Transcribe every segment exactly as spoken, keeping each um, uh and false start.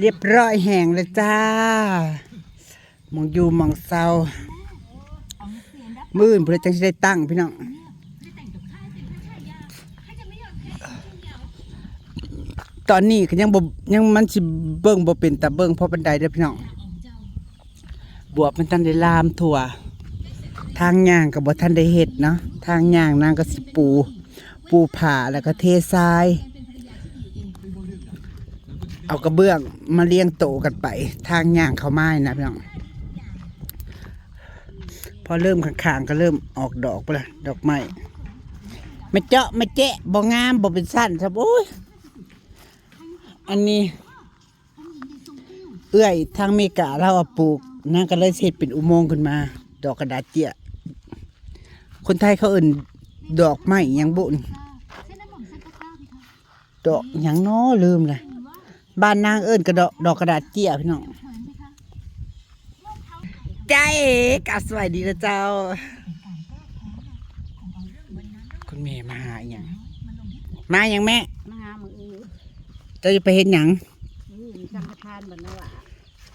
เรียบร้อยแห้งเลยจ้า หม่องอยู่หม่องเซา มื้ออื่นเพิ่นจั่งสิได้ตั้งพี่น้อง ตอนนี้ก็ยังบ่ ยังมันสิเบิ่งบ่เป็นตาเบิ่งพอปานใดเด้อพี่น้อง บวบมันทันได้ลามทั่ว ทางย่างก็บ่ทันได้เฮ็ดเนาะ ทางย่างนางก็สิปู ปูผ้าแล้วก็เททราย เอากระเบื้องมาเรียงโต๊ะกันไป ทางย่างเข้ามานี่นะพี่น้อง พอเริ่มข้างๆก็เริ่มออกดอกไปละ ดอกไม้ มาเจาะมาแจะ บ่งาม บ่เป็นสั้นซะ โอ้ย อันนี้ เอื้อยทางอเมริกาลาวเอาปลูก นางก็เลยเฮ็ดเป็นอุโมงค์ขึ้นมา ดอกกระดาษเจีย คนไทยเขาเอิ้นดอกไม้หยังบุ ดอกหยังน้อลืมละ บ้านนางเอิ้นกระดอก ดอกกระดาษเจียพี่น้อง จ้าเอ๋ กะสวัสดีนะเจ้า คุณแม่มาหาอีหยัง มาหยังแม่ มาหามื้ออื่น เจ้าจะไปเฮ็ดหยัง มื้ออื่นสังฆทานบัดนะว่า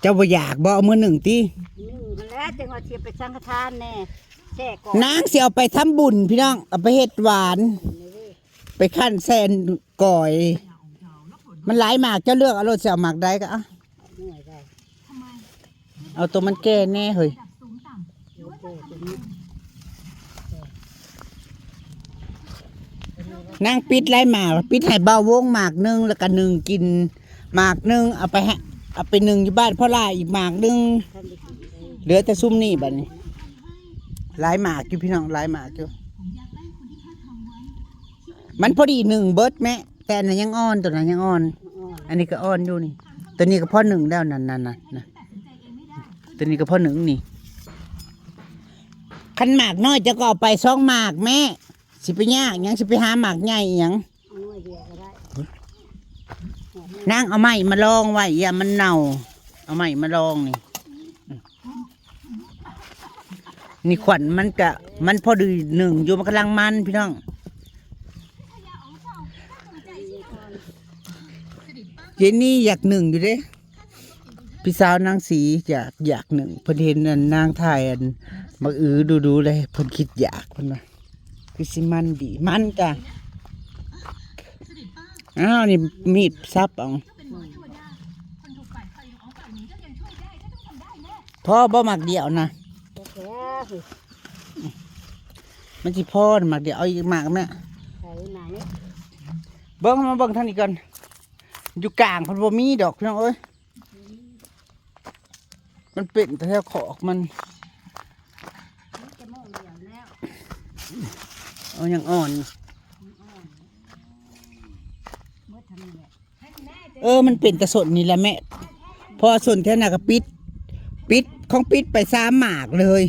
เจ้าบ่อยากบ่ เอามื้อหนึ่งติ มื้อหนึ่งหั้นแหละ จังว่าสิไปสังฆทานแน่ แช่ก่อน นางสิเอาไปทำบุญพี่น้อง เอาไปเฮ็ดหวาน นี่เด้ ไปคั่นแซนก่อย มันหลายหมาก เจ้าเลือกเอาโลด สิเอาหมากใดก็เอา หน่วยใด เอาตัวมันแก่แน่เฮ้ย นางปิดหลายหมาก ปิดให้เบาวงหมากหนึ่ง แล้วก็หนึ่งกินหมากหนึ่ง เอาไปให้ เอาไปหนึ่งอยู่บ้านพ่อหล้าอีกหมากหนึ่ง เหลือแต่ซุมนี่บัดนี้ หลายหมากอยู่พี่น้อง หลายหมากอยู่ มันพอดีหนึ่งเบิดแม่ แต่อันนั้นยังอ่อน ตัวนั้นยังอ่อน อันนี้ก็อ่อนอยู่นี่ ตัวนี้ก็พอหนึ่งแล้ว นั่นนั่นนั่นนะ ตัวนี้ก็พอหนึ่งนี่ คันหมากน้อยเจ้าก็เอาไปสองหมากแม่ สิไปยากหยัง สิไปหาหมากใหญ่หยัง เอาหน่วยเดียวก็ได้ นางเอาไม้มาลองไว้ อย่ามันเน่า เอาไม้มาลองนี่ นี่ขวัญมันกะ มันพอดีหนึ่งอยู่ มันกำลังมันพี่น้อง เจนนี่อยากหนึ่งอยู่เด้ พี่สาวนางสีอยาก อยากหนึ่ง เพิ่นเห็นอันนางถ่ายอันบักอือดูๆเลย เพิ่นคิดอยาก เพิ่นว่าคือสิมันดี มันจ้ะ อ้าว นี่มีดสับเอา พ่อบ่หมากเดียวนะ โอเค มันสิพอหมากเดียว เอาอีกหมากแม่ ใส่ไหน เบิ่งมาเบิ่งทางนี้ก่อน อยู่กลางเพิ่นบ่มีดอกพี่น้องเอ้ย มันเป็นแต่แถวขอกมัน มันจะโมงเดียวแล้ว เอายังอ่อน เมื่อทำนี่แหละ เออ มันเป็นแต่ส้นนี่แหละแม่ พอส้นแถวนั้นก็ปิด ปิด ของปิดไปสามหมากเลย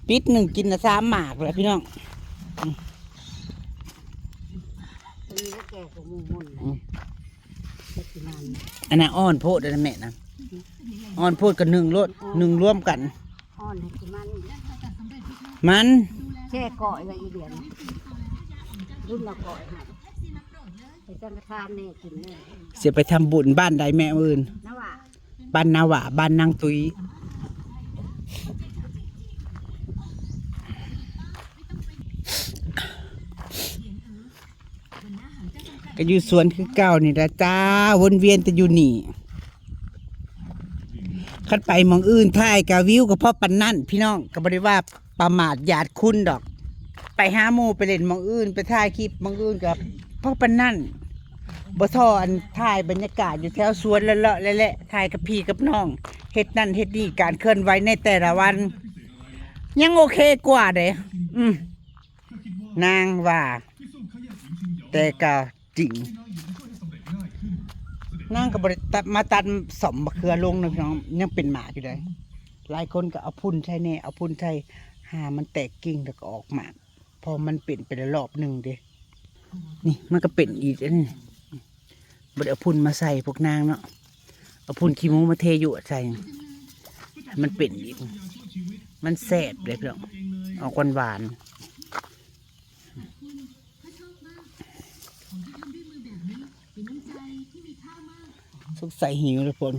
ปิดหนึ่งกินนะสามหมากเลยพี่น้อง อืม อันนี้ก็แก่กว่าหมู่มุ่นนะ อืม เฮ็ดที่นั่น อันนั้นอ่อนโพดนะแม่นะ อ่อนโพดกับหนึ่งโลด หนึ่งร่วมกัน อ่อนให้กินมัน มัน แช่เกาะไว้อีเดียน รุ่นละเกาะให้ ไปสังฆทานแน่กินแน่ เสียไปทำบุญบ้านใดแม่อื่น นะว่า บ้านนาหว่า บ้านนางตุย ก็อยู่สวนคือเก่านี่ละจ้า วนเวียนแต่อยู่นี่ คันไปหม่องอื่นถ่ายกะวิวก็พอปานนั่นพี่น้อง ก็บ่ได้ว่าประมาทหยาดคุณดอก ไปหาหมู่ไปเล่นหม่องอื่น ไปถ่ายคลิปหม่องอื่นก็พอปานนั่น บ่ท่ออันถ่ายบรรยากาศอยู่แถวสวนเลาะๆแหละๆ ถ่ายกับพี่กับน้อง เฮ็ดนั่นเฮ็ดนี่ การเคลื่อนไหวในแต่ละวัน ยังโอเคกว่าเด้ อืม นางว่า แต่ก็จริง นางก็บ่ได้ตัด มาตัดสมบักเขือลงนะพี่น้อง ยังเป็นหมากอยู่เลย หลายคนก็เอาพุ่นใส่แน่ เอาพุ่นใส่ หามันแตกกิ่งแล้วก็ออกหมาก พอมันเป็นไปแล้วรอบหนึ่งเด้ นี่มันก็เป็นอีกอันนี้ บ่ได้เอาพุ่นมาใส่พวกนางเนาะ เอาพุ่นขี้หมูมาเทอยู่ใส่ มันเป็นอีก มันแซ่บเลยพี่น้อง ออกหวานๆ ขอบคุณ ถ้าชอบมาก ของที่ทำด้วยมือแบบนี้ เป็นน้ำใจที่มีค่า สงสัยหิวเลยพน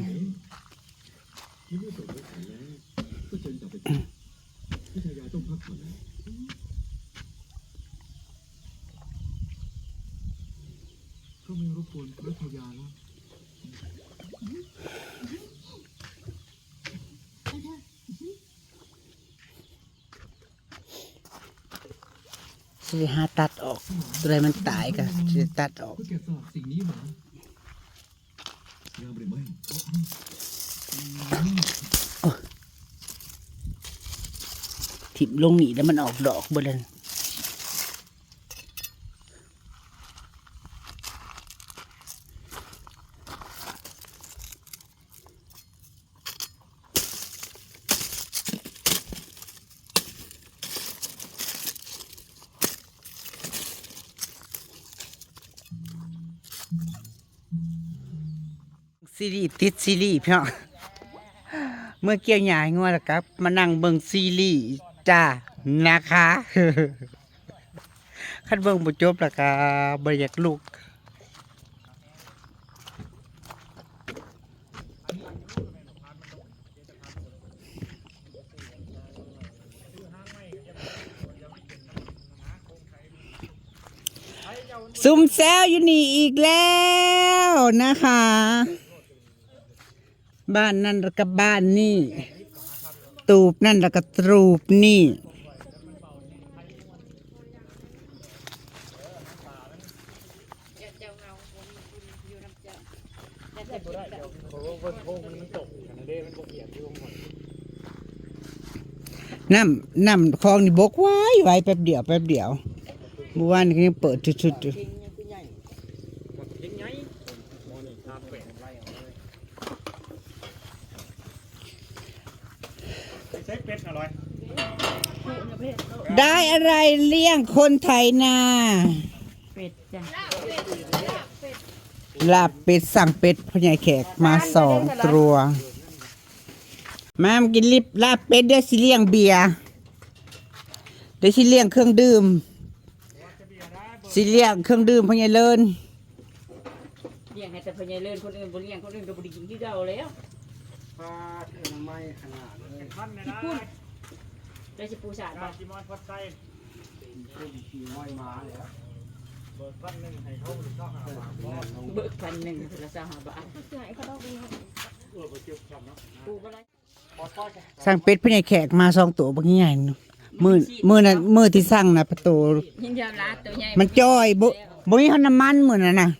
สิหาตัดออก ตัวใดมันตายก็สิตัดออก โอ้ย ถิ่มลงนี่แล้วมันออกดอกเบิดเลย ซีรีส์ติดซีรีส์พี่น้อง เมื่อเกี่ยวหญ้าให้งัวแล้วครับ มานั่งเบิ่งซีรีส์จ้า นะคะ คันเบิ่งบ่จบแล้วก็บ่อยากลุก ซุ่มแซวอยู่นี่อีกแล้วนะคะ บ้านนั่นแล้วก็บ้านนี่ ตูบนั่นแล้วก็ตูบนี่ น้ำ น้ำคลองนี่บกไวไวแป๊บเดียว แป๊บเดียว เมื่อวานนี้ก็ยังเปิดชุดๆอยู่ ได้อะไรเลี้ยงคนไถนา เป็ดจ้ะ ลาบเป็ด สั่งเป็ดพ่อใหญ่แขกมาสองตัว มา มากินลิบลาบเป็ด เดี๋ยวสิเลี้ยงเบียร์ เดี๋ยวสิเลี้ยงเครื่องดื่ม สิเลี้ยงเครื่องดื่มพ่อใหญ่เลิน เลี้ยงให้แต่พ่อใหญ่เลิน คนอื่นบ่เลี้ยง คนอื่นก็บ่ได้กินคือเก่าแล้ว ปลาเถื่อนไม้ขนาดเลย ได้สิปูสาดบ่ เบิกพันหนึ่งให้เขา เบิกพันหนึ่ง คนละซาวห้าบาท สั่งเป็ดพ่อใหญ่แขกมาสองตัวบักใหญ่หนึ่ง มื้อ มื้อนั้น มื้อที่สั่งนะ ประตู ยินยอมรับตัวใหญ่ มันจ่อย บ่ บ่มีน้ำมันมื้อนั้นน่ะ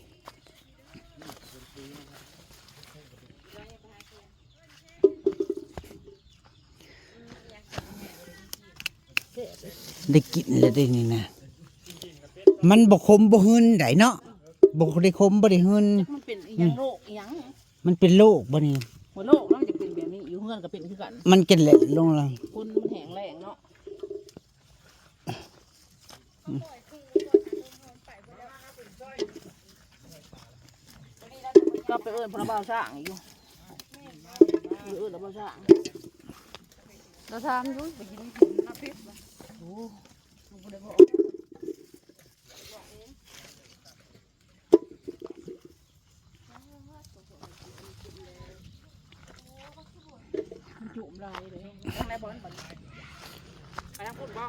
ได้กินแล้วได้นี่นะ มันบ่ขมบ่หืนไดเนาะ บ่ได้ขมบ่ได้หืน มันเป็นอีหยังโรคอีหยัง มันเป็นโรคบ่นี่ หัวโรคมันจะเป็นแบบนี้ อยู่เฮือนก็เป็นคือกัน มันกินแหละลงละ คนมันแห้งแล้งเนาะ ก็ไปเอิ้นพระบ่าวสร้างอยู่ ไปเอิ้นพระบ่าวสร้าง เราถามอยู่ ไปกินน้ำพริกบ่ โอ้ มันจุ่มลายเลย ข้างในบ่อนบ่อน ไปทางพุ้นบ่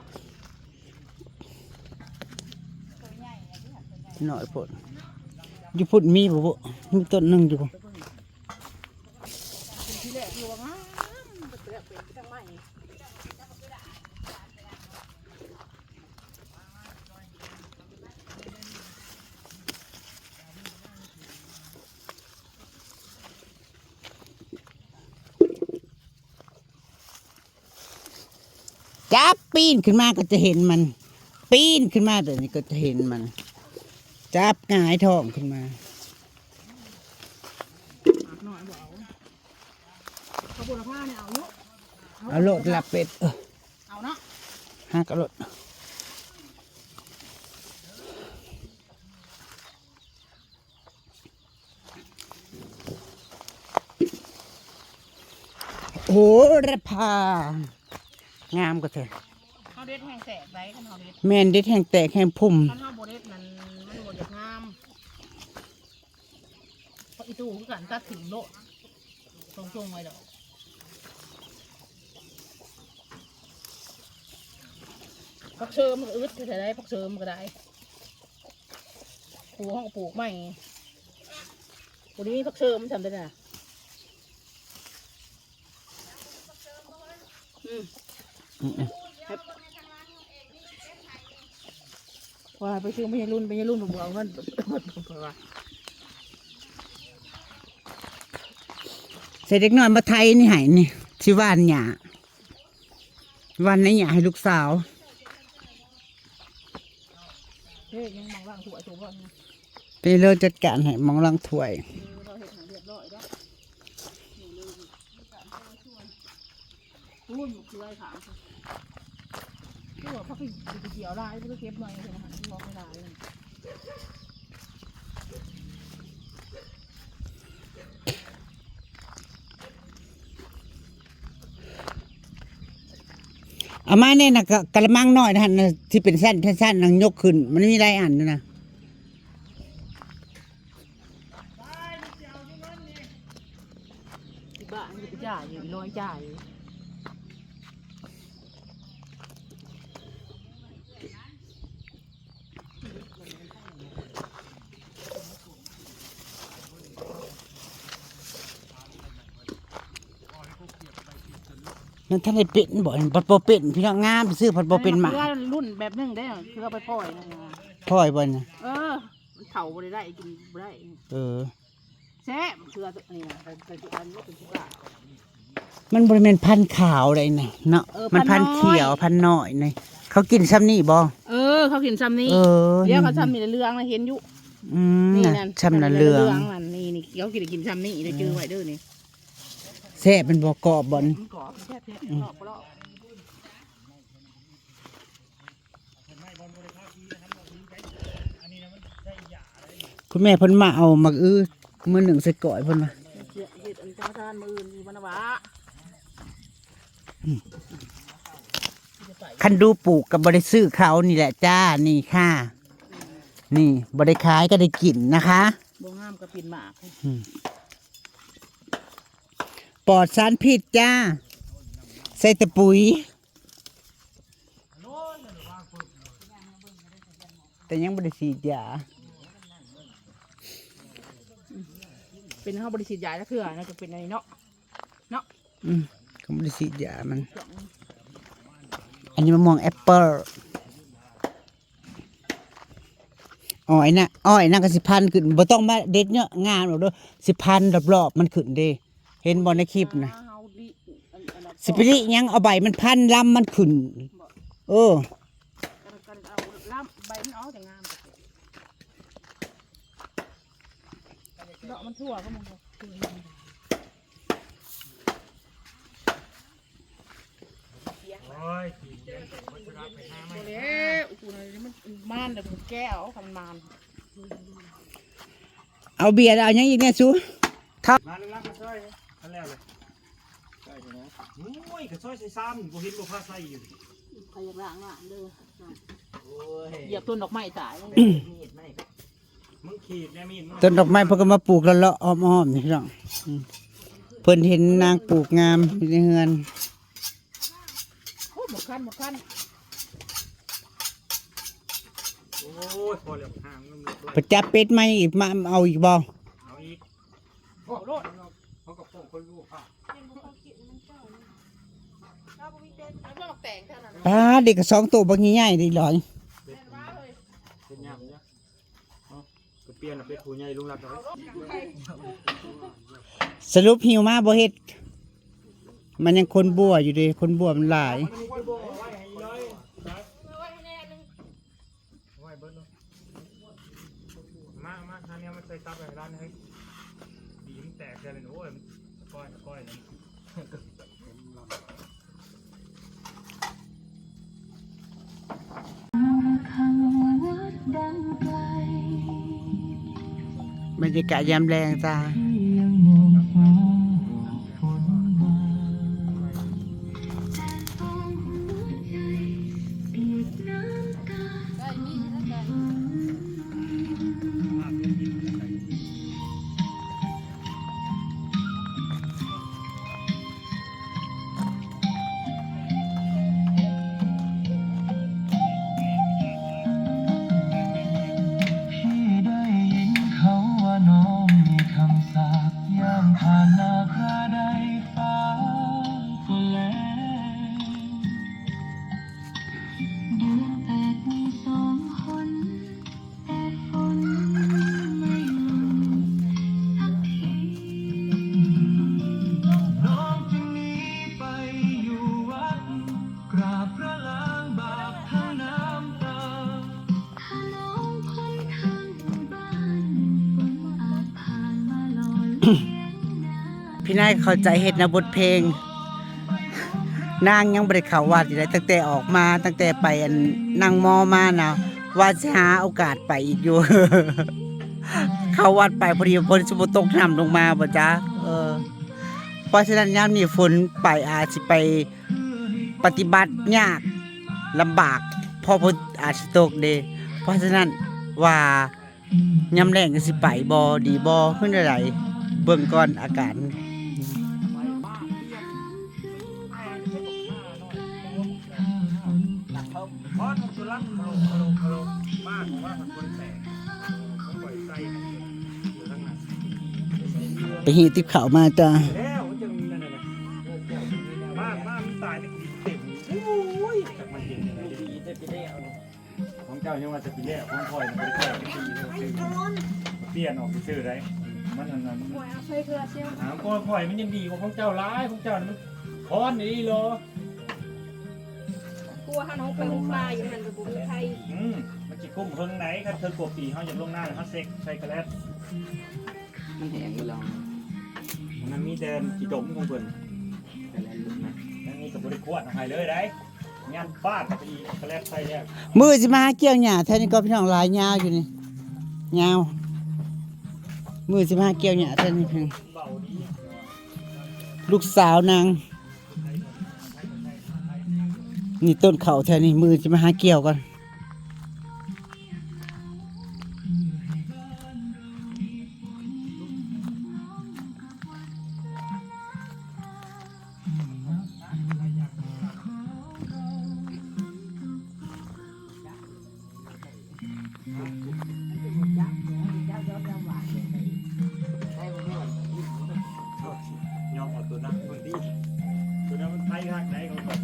หน่อยพุ้น อยู่พุ้นมีบ่บุ มีต้นหนึ่งอยู่ ที่แรกอยู่ว่างาม เป็นทางใหม่ จับปีนขึ้นมาก็จะเห็นมัน ปีนขึ้นมาแบบนี้ก็จะเห็นมัน จับหงายท้องขึ้นมา หมากน้อยบ่เอา เขาบุรพาเนี่ยเอาอยู่ เอาโลดลาบเป็ด เออ เอาเนาะ หักเอาโลด โหระพา งามกว่าเถอะ เขาเด็ดแห้งแตกได้ คันเขาเด็ด แม่นเด็ดแห้งแตกแห้งพุ่ม คันเขาบ่เด็ดมัน มันบ่อยากงาม พ อีตู้คือกันตัดถิ่มโลด ตรงๆไว้ดอก ผักเสริมมันก็อึดแท้ๆได้ ผักเสริมมันก็ได้ ปลูก เฮาก็ปลูกใหม่ บ่ได้มีผักเสริมมันทำได้น่ะ อืม อืม ว่าไปซื้อไม่ใช่รุ่น ไม่ใช่รุ่น ผมเอาเงิน ใส่เด็กน้อยมาไถนี่ให้นี่ สิหว่านหญ้า หว่านในหญ้าให้ลูกสาว เฮ้ย ยังมองล่างหัวตัวบ่นี่ ไปเลยจัดการให้หม่องล้างถ้วย เออ เราเฮ็ดให้เรียบร้อยแล้ว พูดอยู่คือไอ้ถามคือว่าเขาไปเกี่ยวลายไปเก็บหน่อยเห็นอาหารที่บอกไม่ได้เลย เอามาเนี่ยนะ กะ กะละมังน้อยนะหั่นน่ะ ที่เป็นสั้น สั้นๆ นางยกขึ้น มันมีหลายอันอยู่นะ ที่บ้านมันจะจ่ายอยู่ อีร้อยจ่ายอยู่ มันทันได้เป็นบ่ มันบ่เป็น พี่น้อง งามซื่อ มันบ่เป็นหมาก เพื่อรุ่นแบบหนึ่งได้ คือเอาไปปล่อยนะ ปล่อยบ่นะ เออ มันเฒ่าบ่ได้ ได้กินบ่ได้ เออ แซ่บ เพื่อนี่นะ เป็น เป็น เป็น เป็น มันบ่ได้แม่นพันธุ์ขาวใดนะเนาะ เออ มันพันธุ์ พันธุ์น้อย เขียว พันธุ์น้อยนี่ เขากินซ่ำนี่บ่ เออ เขากินซ่ำนี่ เออ เดี๋ยวเขาซ่ำนี่เหลืองนะ เห็นอยู่ อืม นี่นั่น ซ่ำน่ะเหลือง นั่น นี่ นี่ เขากิน กินซ่ำนี่ เดี๋ยวจื้อไว้เด้อนี่ แซ่บ มันบ่กรอบบ่ มันกรอบ แซ่บ แซ่บ อืม กรอบ กรอบ คุณแม่เพิ่นมาเอาหมากอื้อมื้อหนึ่งใส่ก้อยเพิ่นว่า เฮ็ดอันธรรมชาติมื้ออื่นอยู่บ้านนะวะ คันดูปลูกก็บ่ได้ซื้อเขานี่แหละจ้า นี่ค่ะ นี่บ่ได้ขายก็ได้กินนะคะ บ่งามก็เป็นหมาก อืม ปลอดสารพิษจ้า ใส่แต่ปุ๋ย แต่ยังบ่ได้ฉีดยา เป็นเฮาบ่ได้ฉีดยาจักเทื่อนะ จะเป็นอันนี้เนาะ เนาะ อืม ก็บ่ได้ฉีดยามัน อันนี้มะม่วงแอปเปิ้ล อ้อยนะ อ้อยนะก็สิพันขึ้น บ่ต้องมาเด็ดเนาะ งามดอกเด้อ สิพันรอบๆมันขึ้นเด้ เห็นบ่ในคลิปนะ เฮาลิ อัน อันนั้น สิไปลิหยัง เอาใบมันพันลำมันขึ้น บ่ เออ กัน กันเอาลำใบมันออกแต่งาม ดอกมันทั่วก็มันก็คือ โอ้ย ขี้เกียจ บ่แล้ว กูน่ะมันมานเด้อ กูแก้ว คันมาน เอาเบียร์ เอาหยังอีกเนี่ย สู มา ลุงรักมาช่วย อันแล้วเลย ใช่ไหม โอ้ย ก็ช่วยใส่ซ้ำ บ่เห็นบ่พาใส่อยู่ ใครอยากล้างอ่ะเด้อ โอ้ย เหยียบต้นดอกไม้ตาย มีดไหม มึงขีดแน่มีดมึง ต้นดอกไม้เพิ่นก็มาปลูกเลาะๆอ้อมๆนี่พี่น้อง อืม เพิ่นเห็นนางปลูกงามอยู่ในเฮือน โอ้ หมดคัน หมดคัน โอ้ย พอแล้ว ห่างมันเลย ไปจับเป็ดมาอีก มาเอาอีกบ่ เอาอีก โอ้โลด เขากับพวกคนรู้ค่ะ เอาพวกแตงเท่านั้น ป้า เด็กก็สองตัวบักใหญ่ๆ เด้ อีหลอย เป็นยามเนี่ย เอ้า ก็เปลี่ยนเป็นผู้ใหญ่ลุงรักเอา สรุปหิวมาบ่เฮ็ด มันยังคนบั่วอยู่เด้ คนบั่วมันหลาย ไว้เบิดเนาะ มา มา หาแนวมาใส่ตับให้ร้านให้ ดีมันแตกเลย โอ้ย มันสะก้อย สะก้อยเลย บรรยากาศยามแลงจ้า ได้มีแล้วได้ พี่นายเข้าใจเฮ็ดนะบทเพลง นางยังบ่ได้เข้าวัดอยู่เลย ตั้งแต่ออกมา ตั้งแต่ไปอันนั่งมอมานะ ว่าสิหาโอกาสไปอีกอยู่ เข้าวัดไปพอดี ฝนสิบ่ตกน้ำลงมาบ่จ๊ะ เออ เพราะฉะนั้นยามนี้ฝนไปอาจสิไปปฏิบัติยากลำบาก เพราะฝนอาจสิตกเด้ เพราะฉะนั้นว่า ยามแลงก็สิไปบ่ดีบ่ คือแนวใด เบิ่งก่อนอาการ ไปหีบติบข้าวมาจ้า ของเจ้ายังว่าจะปีแรกของข่อยมันบ่ได้ข่อยเป็นปีแล้วซื้อเปลี่ยนออกซื่อๆได้มันอันนั้น ข่อยเอาใส่เกลือเชียว หาของข่อยมันยังดีกว่าของเจ้าหลายของเจ้านี่มันค้อนนี่เหรอ กลัวเฮาน้องไปหงปลาอยู่นั่นก็บ่มีใคร อืมมันสิกุ้มเพิ่งไหนครับเธอกว่าปีเฮาอยากลงหน้าเฮาเซ็กใส่กระแลด มันแห้งไปแล้ว มันมีแต่ขี้ดมของเพิ่น แต่ละรุ่นนะ นั่นนี่ก็บ่ได้ขวดเอาให้เลยได้ยันฟาดเข้าไปอีกกระแลดใส่แล้ว มื้อสิมาหาเกี่ยวหญ้าแถวนี้ก็พี่น้องหลายยาวอยู่นี่ ยาว มื้อสิมาหาเกี่ยวหญ้าแถวนี้เพิ่น เบาดี ลูกสาวนาง นี่ต้นเขาแถวนี้ มื้อสิมาหาเกี่ยวก่อน ยอมเอาตัวนั้นคนที่ตัวนั้นมันไทยฮักไหนเขาบอก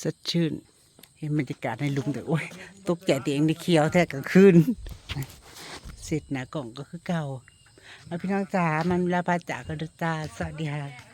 สดชื่น เห็นบรรยากาศในหลุมแต่โอ้ย ตกใจตัวเองได้เขียวแท้กลางคืน เสร็จหนากล่องก็คือเก่า เอาพี่น้องจ๋า มันลาพาจากกันเด้อจ้า สวัสดีค่ะ